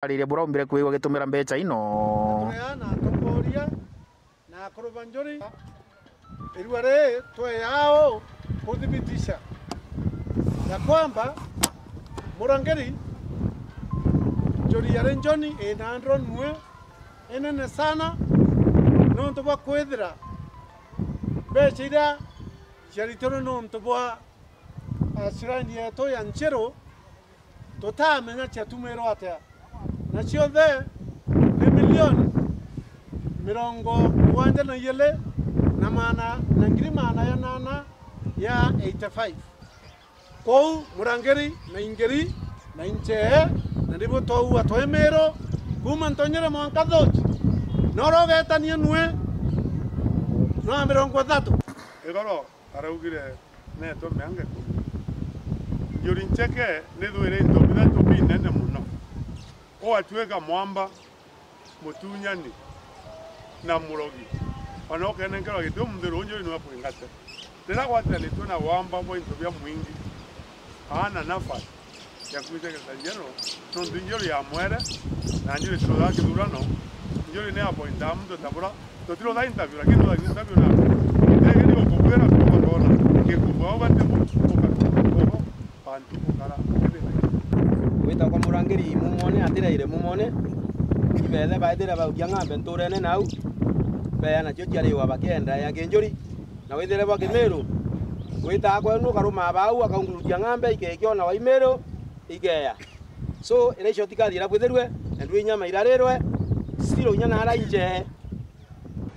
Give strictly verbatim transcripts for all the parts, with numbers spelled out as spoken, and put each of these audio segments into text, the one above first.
Aririe bura umbire kwigua gitumira mbecha ino. Tureana atongoria na akuru ba njuri. Irua riri tweyaa uu kuthibitisha ya kwamba Murangiri, njuri ya Region ina ndronue inene sana, nontu bwa kwithira mbecha iria ciaritirwe nontu bwa, ah, shrine yetu ya Nchiru, tutamenya ciatumirwe atia. Na cionthe ni milioni mirongo mugwanja na igiri na maana, na ngiri maana ya nana ya eighty-five. Kou Murangiri na Ingiri na Inchee, na nibo twaua twa Imiru, kuuma Ntonyere mwanka Thuchi. Noro ugetania nue nwa mirongo ithatu. Igoro araugire, "Neetwe mianka ikumi." Njuri ncheke nithwire into bithatu binene mono. Ugatuika mwamba, mutunyani, na murogi. Ona ukenenkerwa giti, umunthi ruu njuri niwe akwingate. Riria gwatiranitwe na wamba bwa into bia mwingi, aana nafasi ya kwija Njeru, nontu Njeru ya mwere, na Njeru itiruthaa kithurano, Njeru ni appointaa muntu ta bura, tutiruthaa interview, lakini tuthaa interview na gitege ni gukubwira, tukoona kikubu au bati bu, uka-, uka-, bantu ukara ukithithagia. Gwitagwa Murangiri Mumone, atiraire Mumone, imethe baithire baukia ng'ambe nturene nau, beya nacio ciariwa bakiendaea kinjuri, na withire bwa Kimiru, gwitaga kwenu ukarumaa bau, akaungurukia ng'ambe, ikekia ona wa Imiru, ikeya. So, iria icio tikathira bwithirwe, na ndwi inyama irarirwe, still inya nara inche.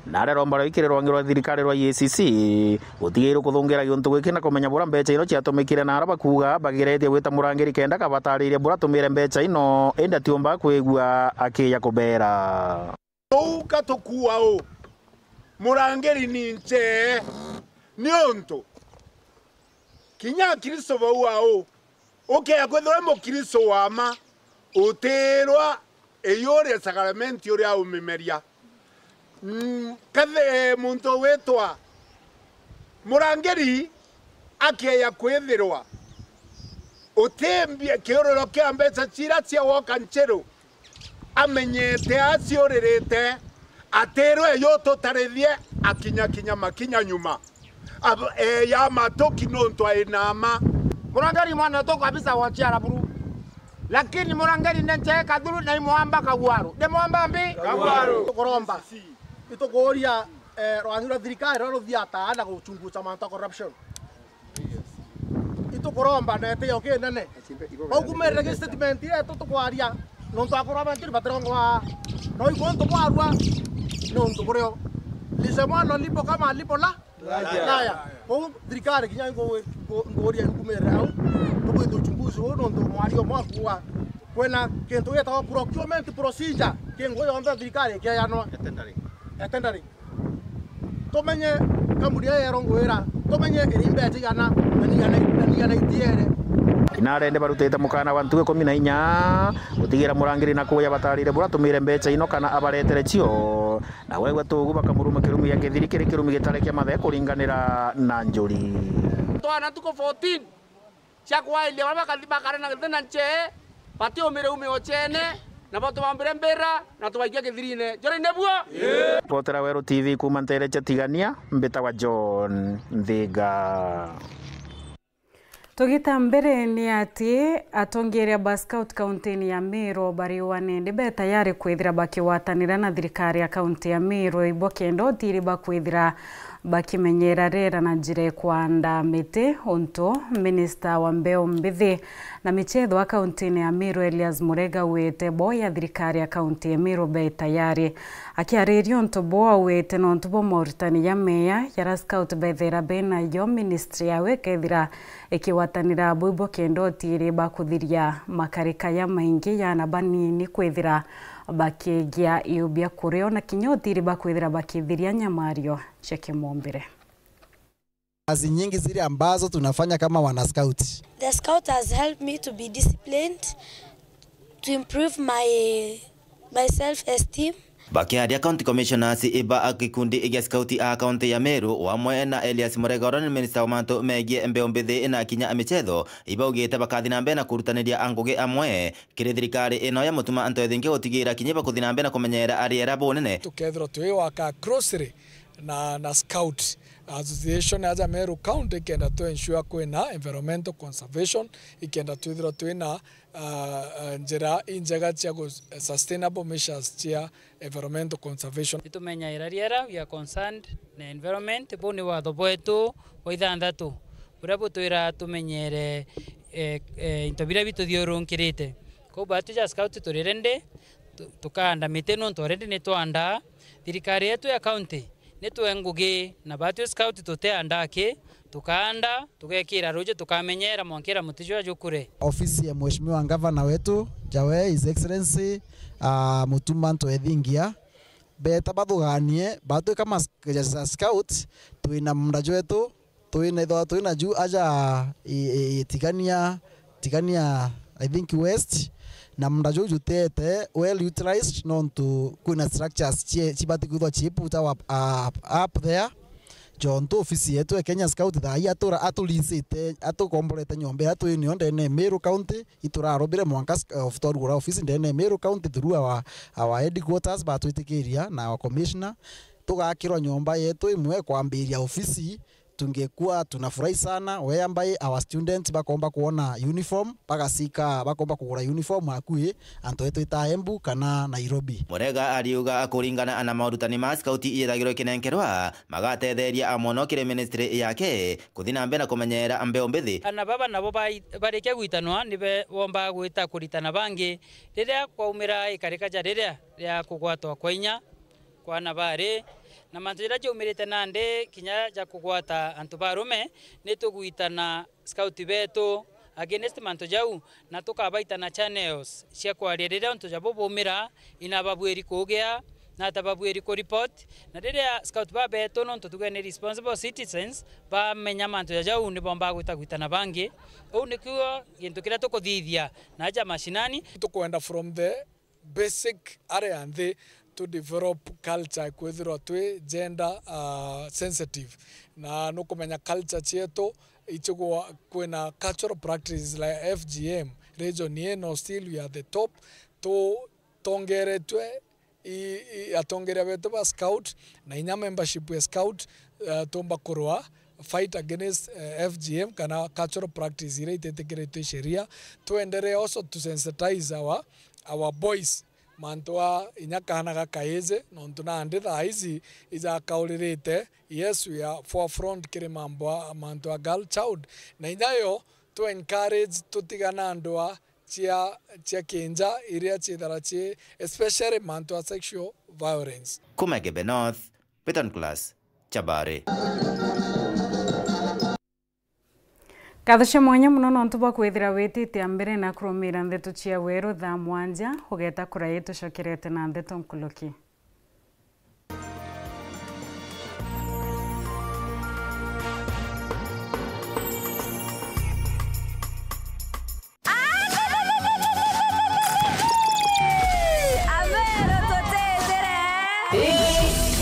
Nare romba rwa ikiri rwangi rwa thirikari rwa E A C C, gutigairwe kuthungira giuntu giki na kumenya bura mbecha ino ciatumikire, na ara bakuuga bageretie gwita Murangiri kenda kabataririe bura atumire mbecha ino, indi atiumba kwigua akiija kubera. Uu ka tukuua uu, Murangiri ni nchee, niuntu kinya Akristo bau au, ukeya kwithirwa wi Mukristo wa ma, utiirwa iyuria sakramenti uria aumimeria. Mm, kathe-, muntu witwa Murangiri akeya kwithirwa utimbia kiuriro kia mbecha ciria cia woka nchiru, amenyete aciuririte, atirwe yu tutarithie, akinya kinya makinya nyuma. Ab-, eya matuki nontu ai na ma. Murangiri mwanetu kabisa wa chiara buru. Lakini Murangiri ni nchee kathuru na imwamba kagwaru. Ndi mwamba mbi? Kagwaru. Tukuromba. Itukuuria, eh, rwangi rwa thirikari ruria ruthiataa na guchunguza mantu ya corruption. Itukuromba na itio kinene. Baukumirire ki statement yetu tukwaria nontu akorwa bantu batirongwa no ikuntu kwarua nontu burio. Lisemwalo lipo kama lipo la laya. Kou thirikari kinya ngu-, ngu-, nguria nkumirire au, tubwite uchunguzi uu nontu mwario mwakuwa kwina kintu gitagwa procurement procedure, ki ngugi yonthe ya thirikari ikeyanwa. Ya tendering. Ya tendering. Tumenye kambuni iria yerongwira, tumenye iri mbecha igana, na ni igana, na ni igana itiere. Inarende barutite mukana wa ntuku ikumi na inya gutigira Murangiri na kuuya batarire bura atumire mbecha ino kana abaretere cio. Na wegwe tugu bakamuruma kirumi gia kithiri kiri kirumi gitari kia mathe kuringanira na njuri. Twana ntuku fourteen cia kwairia baria bakathi bakare na githina nchee, batiumire ume ochene, nabo tubambire mbira, na tubaikia kithirine. Njuri nebuo? Ripotera Weru T V kuuma ntere cia Tigania, mbitagwa John Nthiga. Tugita mbere ni ati atongeria ba Scout kaunti-ini ya Meru bariuane ndi be tayari kwithira bakigwatanira na thirikari ya kaunti ya Meru ibo kenda utiri bakwithira bakimenyera riera na njira ikwanda miti, untu minista wa mbeu mbithi na michetho a kaunti-ini ya Meru Elias Murega augite bo ya thirikari ya kaunti ya Meru be tayari. Akiariria untu buu augite nontu bwa moritani ja meya jaria Scout bethaira benajo, ministry yawe ikethira ikigwatanira bwibo kenda utiri bakuthiria makarika ja maingi ja ana banini kwithira bakigia iu bia kuria, ona kinya utiri bakwithira bakithiria nyamario cia kimombire. Kazi nyingi zile ambazo tunafanya kama wana scout. The scout has helped me to be disciplined, to improve my, my self-esteem, Bakiaria County Commissioners iba a gikundi gia Scouts a kaunti ya Meru, wamwe na Elias Murega uria ni minista wa mantu megie mbeu mbithi na kinya michetho, ibaugite bakathi na mbere na kurutaniria a ngugi amwe kiri thirikari ino ya Mutuma Anto Ethingia gutigira kinya bakuthi na mbere na kumenyera ariera bunene. Tukethirwa twi waka grocery na, na Scout Association aja Meru County, ikenda tu ensure kwina environmental conservation, ikenda twithirwa twina ah, ah, njira injega cia gu-, sustainable measures cia environmental conservation. Nitumenyaira riera, we are concerned na environment. Buu ni watho bwetu bwa ithanthatu buria butwira tumenyere, eh, eh, into biria bituthiurunkirite. Kou batwi ja Scout turi ready, tu-, tukaanda miti nontu already nitwandaa. Thirikari yetu ya county nitwe ngugi, na batwi Scout tutiandaa ki, tukaanda, tugekira ruuji, tukamenyera mwankira muti jwa jukure. Ofisi ya Mheshimiwa Gavana wetu, Jawe, His Excellency, ah, Mutuma Anto Ethingia, beeta bathuganie, batwika mas-, ja Scout, twina munda jwetu, twina, ithwa twina ju aja i, i, i, Tigania, Tigania, I think West, na munda juu jutete well utilized, nontu kwina structures cie-, cibati kwithwa ciiputa wa-, a-, up there. Jontu ofisi yetu ya Kenya Scout thaa ii atura-, atulisite, atukomborete nyomba iria twinio ndene ya Meru County, iturarubire mwanka s-, of twarugura ofisi ndene ya Meru County through our, our headquarters batwitikiria na our commissioner, tugakirwa nyomba yetu imwe kwambiria ofisi. Tungekuwa tunafurahi sana, we ambaye our students bakomba kuona uniform, bagasika, bakomba kugura uniform akui, antu etu ita Embu kana Nairobi. Murega ariuga kuringana na maurutani ma Scout iyethagirwo ikinenkerwa, magatetheria mono kiri ministry yake kuthi na mbere na kumenyera mbeu mbithi. Ana baba nabo bai-, barikia gwitanwa, nibe bombaga gwita kuritana bangi riria kwaumira ikarika ja riria ria kugwatwa kwa inya kwa ana bari, na mantu jaria jaumirite nandi kinya ja kugwata antu ba arume, ni tugwitana Scout betu against mantu jau, na tukabaita na channels cia kwaria riria untu jabo baumira, ina babwiri kugia, na ata babwiri ku report. Na riria Scout ba betu, nontu tuge ni responsible citizens, bamenya mantu ja jau, ni bombaga gwita gwitana bangi. Uu nikio gintu kiria tukuthithia na aja mashinani. Tukwenda from the basic aria nthi to develop culture kwithirwa twi gender, ah, sensitive. Na nukumenya culture cietu ichigwa kwina cultural practices like F G M, region ino still we are the top. Tu-, tongeretwe i, i, atongeria betu ba Scout na inya membership ya Scout, eh, tumba kurwa fight against, eh, F G M kana cultural practice iria ititikiritwe i sheria. Twenderee also to sensitize our, our boys mantu a inya kaana ga kaiji, nontu nandi thaa ici ijakauririte, yes, we are forefront kiri mambo a, mantu a girl child. Na inya yo tu encourage tutigana ndwa cia, cia kinja iria ciithara ci, especially mantu a sexual violence. Kuma Igembe North, Beton Class, Chabari. Nkatho cia mwanya mono nontu bwa kwithira witite a mbere na kurumira ndeto cia weru thaa mwanja, ugeta kurai tucokerete na ndeto nkuruki. Abero tutetire.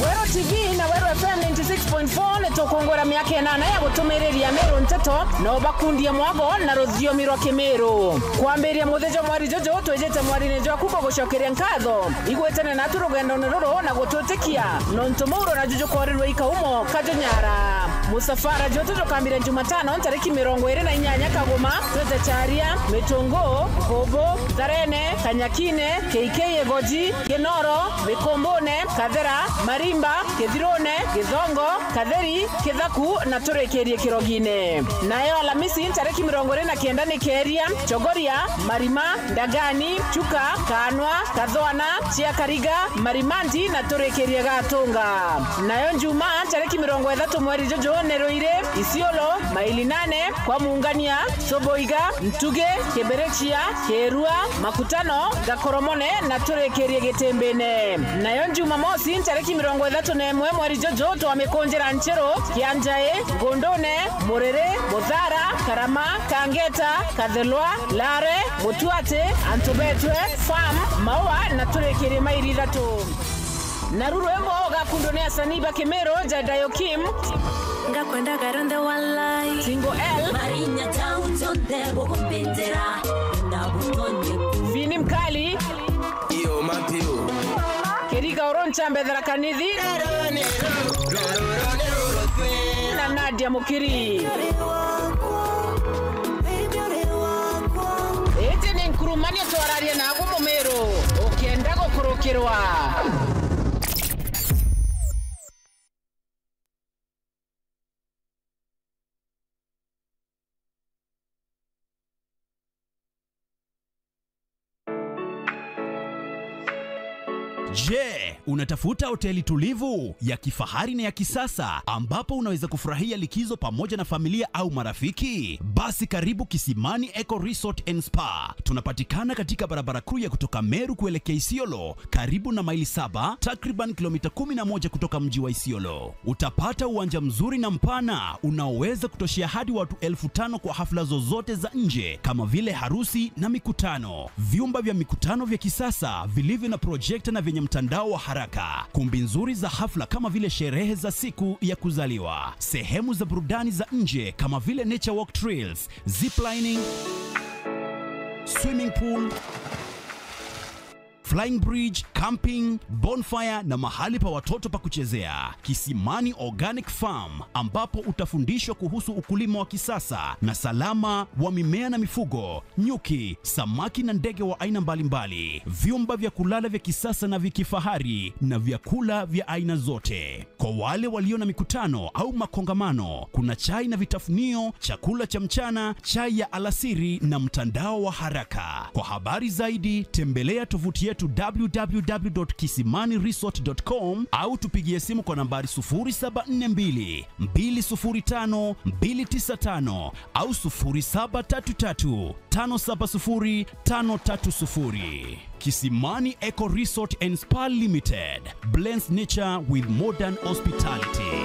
Weru T V na Weru F M ninety six point four ni tukungwira miaka inana ya gutumiriria Meru nteto na ubakundie mwago na ruthiomi rwa Kimiru. Kwambiria muthenya mweri juju, twijite mwarine jwaku kugucokeria nkatho. Igwitane natu rugendone ruru na gutwitikia, nontu muuro na juju korirwe ikaumo kajunyara. Musafara jwetu jukambire Jumatano ntariki mirongo iri na inyanya Kaguma, twite Charia, Mitungu, Kubu, Tharene, Kanyakine, K K Igoji, Kinoro, Mikumbune, Kathera, Marimba, Kithirune, Githongo, Katheri, Kithaku na turikirie Kirogine. Nayo Alamisi ntariki mirongo iri na kenda ni Keria, Chogoria, Marima, Ndagani, Chuka, Kanwa, Kathwana, Chiakariga, Marimanti na turikirie Gatunga. Nayo Njuma ntariki mirongo ithatu mweri juju ni Ruiri, Isiolo, Maili Nane, kwa Mungania, Soboiga, Ntugi, Kibirichia, Kirua, Makutano, Gakoromone na turikirie Gitimbine. Nayo Jumamosi ntariki mirongo ithatu na imwe mweri juju twamikunjira Nchiru, Kianjai, Ngundune, Muriri, Muthara, Karama, Kangeta, Kathelwa, Lare, Mutuati, Antubetwe, Farm, Maua na turikirie Maili Ithatu. Naru rwimbo gakundo ni asanii ba Kimiru, Jadayo Kim, Ngakwendaga rwenthe walai. Single L, Marinya jau jonthe bugumbindira, na butonye ku. Vini Mkali, Iyo, Matthew. Kiriga Oroncha Mbethera Kanithi, na Nadia Mukiri. Iji ni Nkurumania twararia naagwe Mumiru, ukienda gukurukirwa. Je, unatafuta hoteli tulivu, ya kifahari na ya kisasa ambapo unaweza kufurahia likizo pamoja na familia au marafiki? Basi karibu Kisimani Eco Resort and Spa. Tunapatikana katika barabara kuu ya kutoka Meru kuelekea Isiolo, karibu na Maili Saba, takriban kilomita kumi na moja kutoka mji wa Isiolo. Utapata uwanja mzuri na mpana unaoweza kutoshea hadi watu elfu tano kwa hafla zozote za nje kama vile harusi na mikutano. Vyumba vya mikutano vya kisasa vilivyo na projekta na vyenye mtandao wa haraka. Kumbi nzuri za hafla kama vile sherehe za siku ya kuzaliwa. Sehemu za burudani za nje kama vile nature walk trails, ziplining, swimming pool, flying bridge, camping, bonfire na mahali pa watoto pa kuchezea. Kisimani Organic Farm, ambapo utafundishwa kuhusu ukulima wa kisasa na salama wa mimea na mifugo, nyuki, samaki na ndege wa aina mbalimbali, vyumba vya kulala vya kisasa na vya kifahari na vyakula vya aina zote. Kwa wale walio na mikutano au makongamano, kuna chai na vitafunio, chakula cha mchana, chai ya alasiri na mtandao wa haraka. Kwa habari zaidi, tembelea tovuti yetu w w w dot kisimani resort dot com au tupigie simu kwa nambari sufuri saba nne mbili, mbili sufuri tano, mbili tisa tano au sufuri saba tatu tatu, tano saba sufuri, tano tatu sufuri. Kisimani Eco Resort and Spa Limited blends nature with modern hospitality.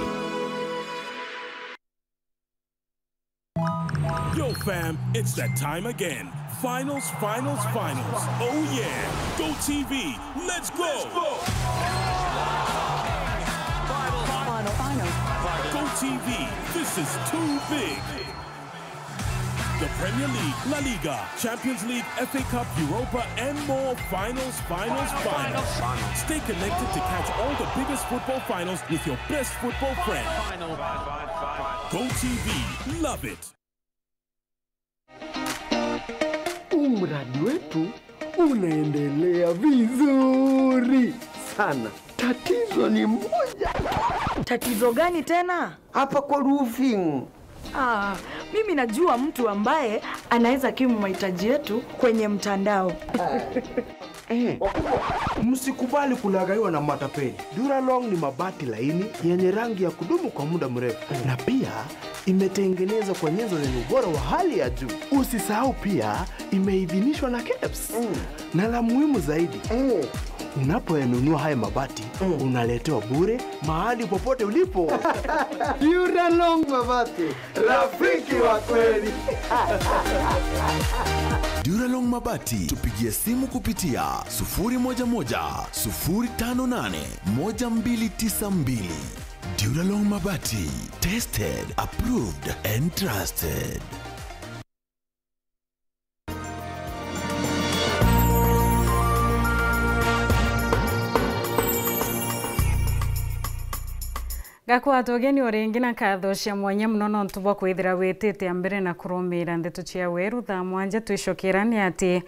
Yo, fam, it's that time again. Finals, finals, finals. Oh, yeah. Go T V, let's go! Go T V, this is too big. The Premier League, La Liga, Champions League, F A Cup, Europa, and more. Finals, finals, finals. Stay connected to catch all the biggest football finals with your best football friend. Go T V, love it. Huu mradi wetu unaendelea vizuri sana. Tatizo ni moja. Tatizo gani tena? Hapa kwa roofing. Ah, mimi najua mtu ambaye anaweza kimu mahitaji yetu kwenye mtandao. Eh. Msikubali kulaghaiwa na matapeli. Duralong ni mabati laini yenye rangi ya kudumu kwa muda mrefu. Na pia imetengenezwa kwa nyenzo zenye ubora wa hali ya juu. Usisahau pia imeidhinishwa na kebs. Mm. Na la muhimu zaidi, mm, unapoyanunua haya mabati, mm, unaletewa bure mahali popote ulipo. Duralong Mabati, rafiki wa kweli. Duralong Mabati, tupigie simu kupitia sufuri moja moja, sufuri tano nane, moja mbili tisa mbili. Duralong Mabati, tested, approved and trusted. Ngakwata ugeni o ringi na nkatho cia mwanya mono nontu bwa kwithira witite a mbere na kurumira ndeto cia weru. Thaa mwanja twicokera ni ati,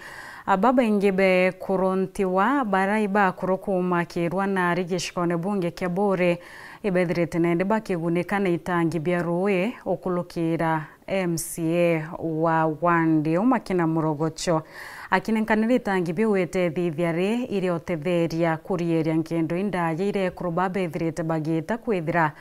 a, babaingi be kuruntiwa barai bakuru kuuma Kirwa na ari gicigone bunge kia Buuri ibethirite nende bakigunika na itangi bia ruui ukulukira M C A wa wandi uma kina murogocho. Akinenkanira itangi biu itethithia ri iri utetheria kurieria nkendo indaya iria ekuru babethirite bagiita kwithira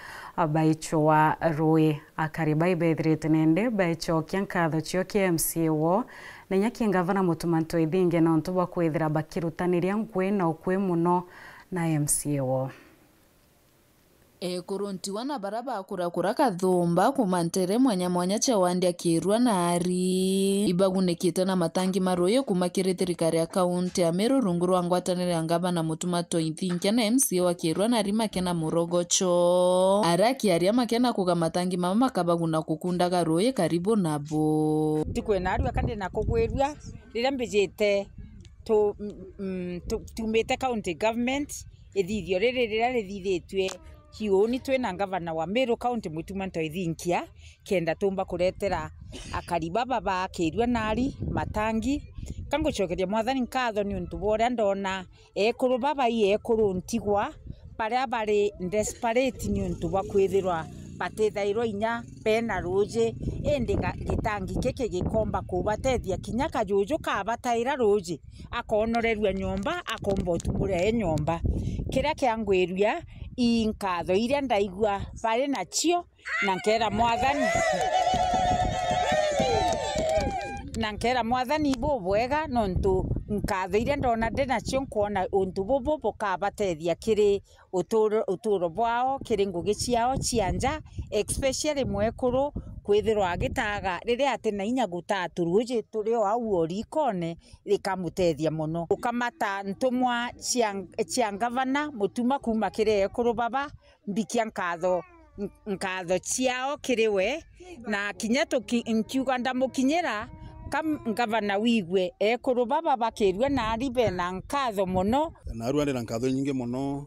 baichwa ruui. Akari bai bethirite nende baichokia nkatho cio kia M C A wo, na inya kia ngavana Mutuma M'Ethingia nontu bwa kwithira bakirutaniria ngui na ukui mono na M C A wo. Ekuru ntigwa na bara bakurakura kathumba kuuma ntere mwanya mwanya cia wandi ya Kirua na Ari ibagunikite na matangi ma ruuji kuuma kiri thirikari ya kaunti ya Meru rungu rwa ngwataniro ya ngavana Mutuma Toithinkia na M C A wa Kirua na Ari Makena Murogocho. Ara akiaria Makena kuga matangi mama makabaguna kukundaga ruuji karibu nabo. Ntikwena arua kandi na kugwirua riria mbijite tu, mm, mm, tu, tumite county government, ithithio riri riria rithithitue kiuni twina ngavana wa Meru County Mutuma Ntoithinkia, kenda tumba kuretera akari baba ba Kirua na Ari matangi. Ka ngucokeria Mwathani nkatho niuntu bwa uria ndona ekuru baba i ekuru ntigwa, baria bari desperate niuntu bwa kwithirwa batithairwa inya bena ruuji, indi ga-, gitangi giki gikomba kubatethia kinya kajuju kabataira ruuji, akonorerua nyomba, akomba utumurira e nyomba. Kiria kiangwirua i nkatho iria ndaigua bari nacio, na nkera Mwathani, na nkera Mwathani bubwega, nontu nkatho iria ndona ndi nacio, nkwona untu bubu bukabatethia kiri uturo, uturo bwao, kiri ngugi ciao cia nja, especially mwekuru kwithirwa agitaga riria ati na inya gutaa turuji turi o au o rikone, rikamutethia mono. Ukamata ntumwa cia, cia ngavana Mutuma kuuma kiri ekuru baba, mbikia nkatho, nkatho ciao kiri we, na kinya tuki-, nkiuga ndamukinyira, ka ngavana wigue ekuru baba ba Kirua na Ari bena nkatho mono. Narua ndi na nkatho inyingi mono,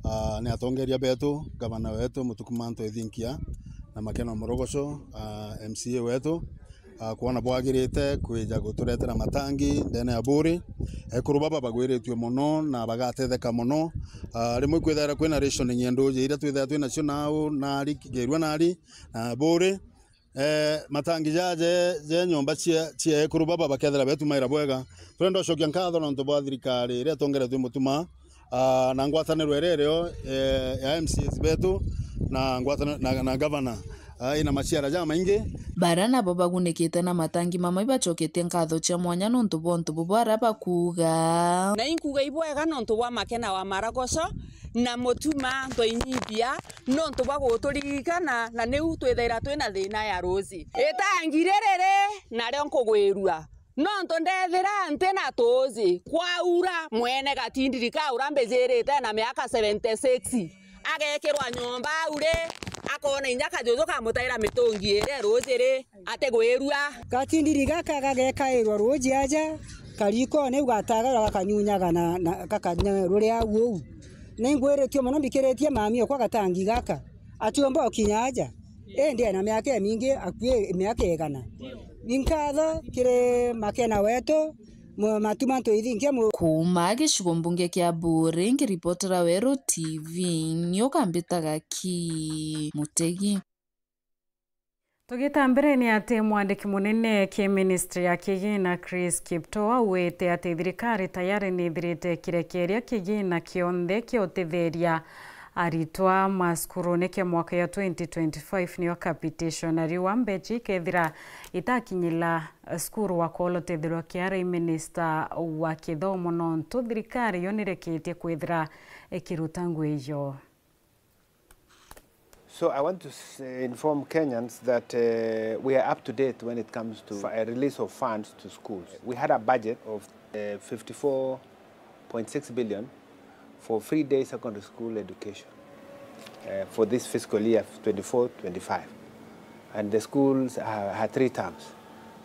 ah, ni atongeria betu, ngavana wetu Mutuma Ntoithinkia na Makena Murogoco, ah, M C A wetu, ah, kwona bwagirite kwija guturetera matangi ndene ya Buri. Ekuru baba bagwiritue mono na bagatetheka mono. Ah, rimwe ikwithaira kwina rationing ya nduuji iria twithaira twinacio nau na Ari, Kirua na Ari, na Buri. Eh, matangi jaja je nyomba cia, cia ekuru baba bakethira betumaira bwega. Turenda ucokia nkatho nontu bwa thirikari iria itongeretue Mutuma, ah, na ngwataniro iria irio, eh, ya M C As betu na ngwatana-, na, na gavana, ah, ina maciara jamaingi. Bara nabo bagunikite na matangi mama ibacoketie nkatho cia mwanya nontu bwa untu bubu ara bakuuga. Na inkuuga ibwega nontu bwa Makena wa Maragoco na Mutuma Ntoinyibia nontu bwa guturirikana, na niu twithaira twina thina ya ruuji. Itangi riri ri nario nkugwirua. Nontu ndethira nti na tuuji, kwaura mwene gatindiri ka uria mbijirite na miaka seventy six, agekirwa nyomba au ri, akona inya kajuju kamutaira mitungi iria ruuji ri, atigwirua. Gatindiri gaka gagekairwa ruuji aja, karikone u gatagarwa gakanyunyaga na, na gakanya ruri au uu. Ningwiritue mono mbikiritie mami okwa gatangi gaka. Atiumba ukinya aja. Indi ena miaka imingi, akui miaka igana. Ni nkatho kiri Makena wetu, mu-, Mutuma Ntoithinkia mu- Kuuma gicigo mbunge kia Buri, nkiripotera Weru T V, nio kambitaga ki Mutegi. Tugita mbere ni ati mwandiki munene ki ministry ya kigina Chris Kiptoo auite ati thirikari tayari ni ithirite kirekeria kigina kionthe kia utetheria aritwa ma cukuru ni kia mwaka ya twenty twenty-five niyo capitation, na riu mbeca ikethira itakinyila cukuru wa Kwolo tethirwa kiari minister wa kithomo, nontu thirikari yo nireketie kwithira ikiruta ngugi iyo. So I want to s-, inform Kenyans that, uh, we are up to date when it comes to fu-, uh, release of funds to schools. We had a budget of, uh, fifty-four point six billion for free day secondary school education, uh, for this fiscal year twenty-four twenty-five. And the schools ha-, had three terms.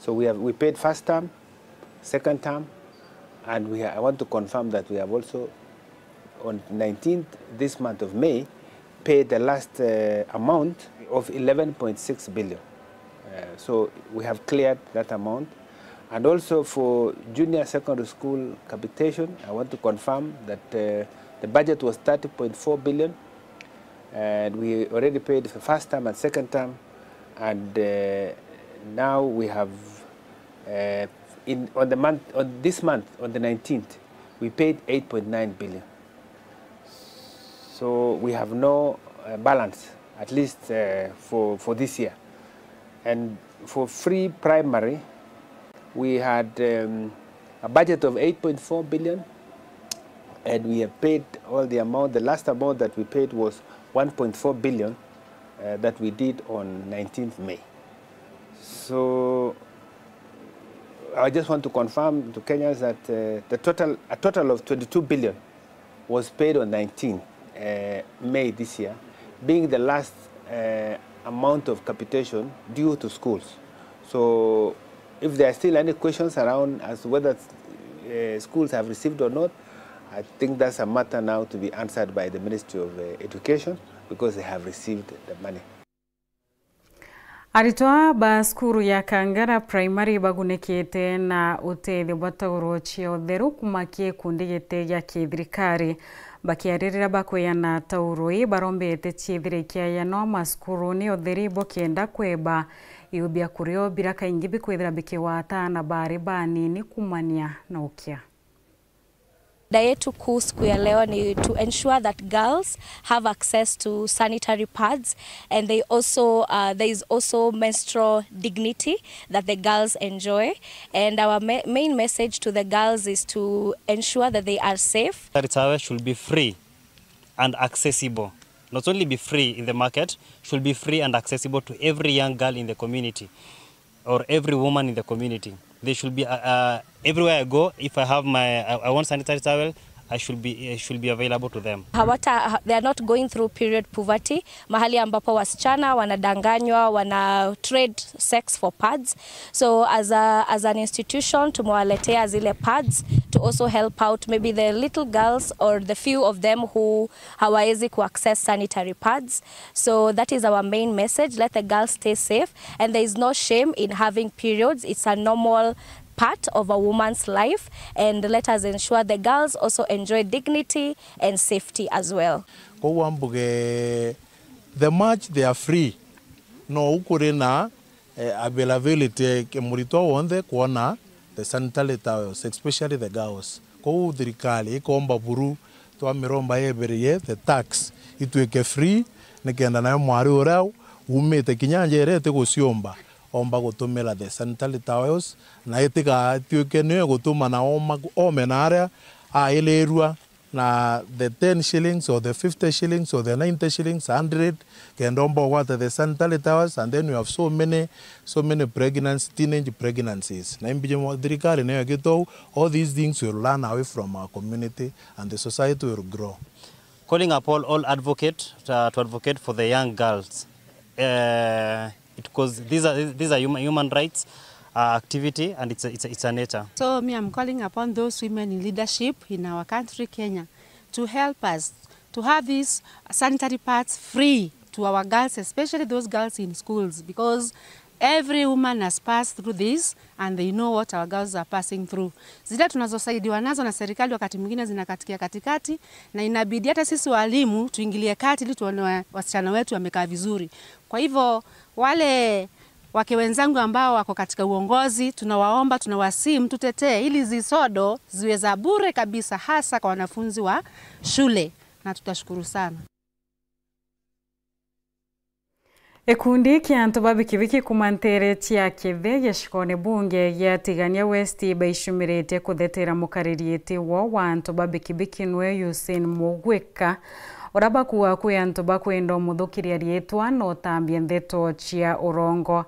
So we have, we paid first term, second term, and we ha-, I want to confirm that we have also, on nineteenth this month of May, paid the last, uh, amount of eleven point six billion. Uh, so we have cleared that amount. And also for junior secondary school capitation, I want to confirm that, uh, the budget was thirty point four billion, and we already paid the first term and second term, and, uh, now we have, uh, in, on the month, on this month, on the nineteenth, we paid eight point nine billion. So we have no, uh, balance, at least, uh, for, for this year. And for free primary, we had, um, a budget of eight point four billion, And we have paid all the amount. The last amount that we paid was one point four billion, uh, that we did on nineteenth May. So I just want to confirm to Kenyans that, uh, the total, a total of twenty-two billion was paid on nineteen, uh, May this year, being the last, uh, amount of capitation due to schools. So if there are still any questions around as to whether, uh, schools have received or not, I think that's a matter now to be answered by the Ministry of, uh, Education, because they have received the money. Aritwa ba cukuru ya Kangara Primary bagunikite na utethio bwa tauro cia utheru kuma ki gikundi giti gia kithirikari. Bakiariria bakweana tauro ii, barombete ciithire ikiayanwa macukuruni utheri bukenda kweba iu bia kurio bira kaingi bikwithira bikigwata aana bari banini kumania na ukia. Shida yetu kuu siku ya leo ni to ensure that girls have access to sanitary pads and they also, uh, there is also menstrual dignity that the girls enjoy, and our ma- main message to the girls is to ensure that they are safe. Sanitary towel should be free and accessible. Not only be free in the market, should be free and accessible to every young girl in the community or every woman in the community. They should be, uh, uh, everywhere I go, if I have my, I, I want sanitary towel, I should be, I should be available to them. Hawata, ha- they are not going through period poverty, mahali ambapo wasichana wanadanganywa, wana trade sex for pads. So as a, as an institution, tumewaletea zile pads to also help out maybe the little girls or the few of them who hawawezi ku access sanitary pads. So that is our main message. Let the girls stay safe, and there is no shame in having periods. It's a normal part of a woman's life, and let us ensure the girls also enjoy dignity and safety as well. Koguo ambuge the much they are free, no ukuri na eh, availability ya muritwa wonthe kwona the sanitary towels, especially the girls. Kou thirikari ikomba buru, twamiromba yeberie the tax itwike free, nikenda nayo mwari uria umite kinya nja iria itiguciumba, omba gutumira the sanitary towels, na itigatwike niyo igutuma na oma, ome na aria ailirua na the ten shillings or the fifty shillings or the ninety shillings, hundred, kenda omba ugwata the sanitary towels, and then we have so many, so many pregnancy, teenage pregnancies. Na imbiji mo-, thirikari nayo igitou, all these things will run away from our community and the society will grow. Calling upon all advocate, uh, to advocate for the young girls. Uh, it, 'cause these are, these are human, human rights, uh, activity, and it's a, it's a, it's a nature. So me, I'm calling upon those women in leadership in our country, Kenya, to help us to have these sanitary pads free to our girls, especially those girls in schools, because every woman has passed through this and they know what our girls are passing through. Zile tunazosaidiwa nazo na serikali wakati mwingine zinakatikia katikati, na inabidi hata sisi walimu tuingilie kati ili tuone wa-, wasichana wetu wamekaa vizuri. Kwa hivyo, wale wake wenzangu ambao wako katika uongozi, tunawaomba, tunawasihi mtutetee ili zisodo ziwe za bure kabisa, hasa kwa wanafunzi wa shule, na tutashukuru sana. Gikundi kia antu ba bikibiki kuma nteere cia Kithe gicigone bunge gia Tigania West baicumiritie kuthetera mukariri iti woo wa antu ba bikibiki nwe Hussein Mugwika, uria bakuuga kwi antu bakwenda umuthukiria riitwa na utambia ndeto cia urongo.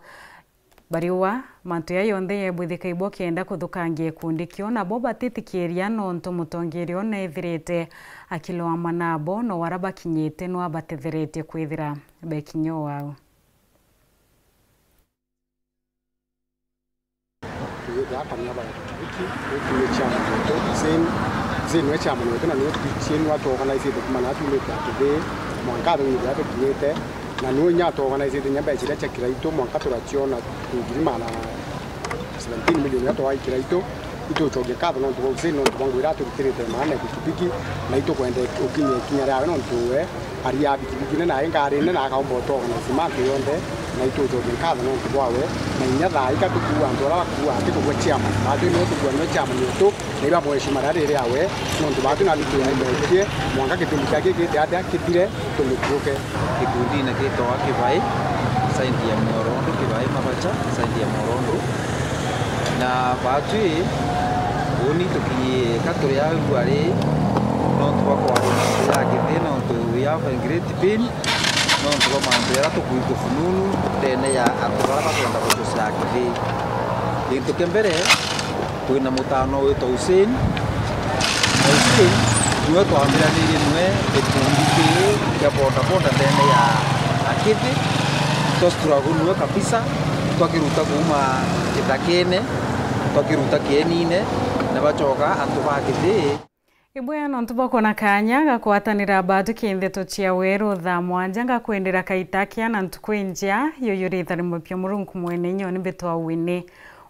Bariuga mantu jaa jonthe jeebwithika ibo kenda kuthukangia gikundi kiu, nabo batitikiria nontu mutongeria ona ethirite akilwama nabo, no aria bakinyite no abatetheretie kwithira bekinya o au. Tuugite akamia bara kiki, giki ni chairman wetu, Hussein, Hussein niwe chairman wetu na niwe Hussein watuorganize kuma na tumite atuthi mwanka athomithia tukinyite. Na niwe inya atuorganizite inya mbeca iria cia kiraitu, mwanka turaciona ngiri magana seventeen million iria twaa kiraitu. Itucokia nkatho nontu bwa Hussein, nontu bwa ngugi iria aturutirite maana ya pikipiki, na itukwenda ukinyia ikinya riawe, nontu we aria pikipiki nene, ai ngari nene, akaomba utuorganize mantu yonthe, na itucokia nkatho nontu bwawe. Na inya thaa ika tukuua antu aria bakuua ati kugua chairman, baatwi niwe tukuua niwe chairman wetu. Na iba mweshima riria riri awe, nontu baatwi nathi twimwetie mwanka gitundi kia giki githia atia kithire, tumuthuke. Gikundine gitagwa Kibai, side ya Mworondu, Kibai Mabacha, side ya Mworondu. Na baatwi, uuni tukinyie ka turi au ari, Great pain, nontu bwa mantu jaria tukwigua fununu ndene ya antu baria bakwenda gutucaa kithii. Gintu kia mbere, twina mutaana witwa Hussein. Na Hussein niwe twambiranirie nwe gikundi kii kia bodaboda ndene ya Akithi. Twa struggle nwe kabisa, twakiruta kuuma kithakene, twakiruta kienine, na bacoka antu ba Akithi. Ibwega nontu bwa kwona kaanya ga kwatanira baathukia ndeto cia weru thaa mwanja. Ngakwendera kaita kia na ntuku injea. Yuyu ritharimo pia Murungu mwene inya uni mbitwa Winnie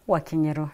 wa Kinyeru.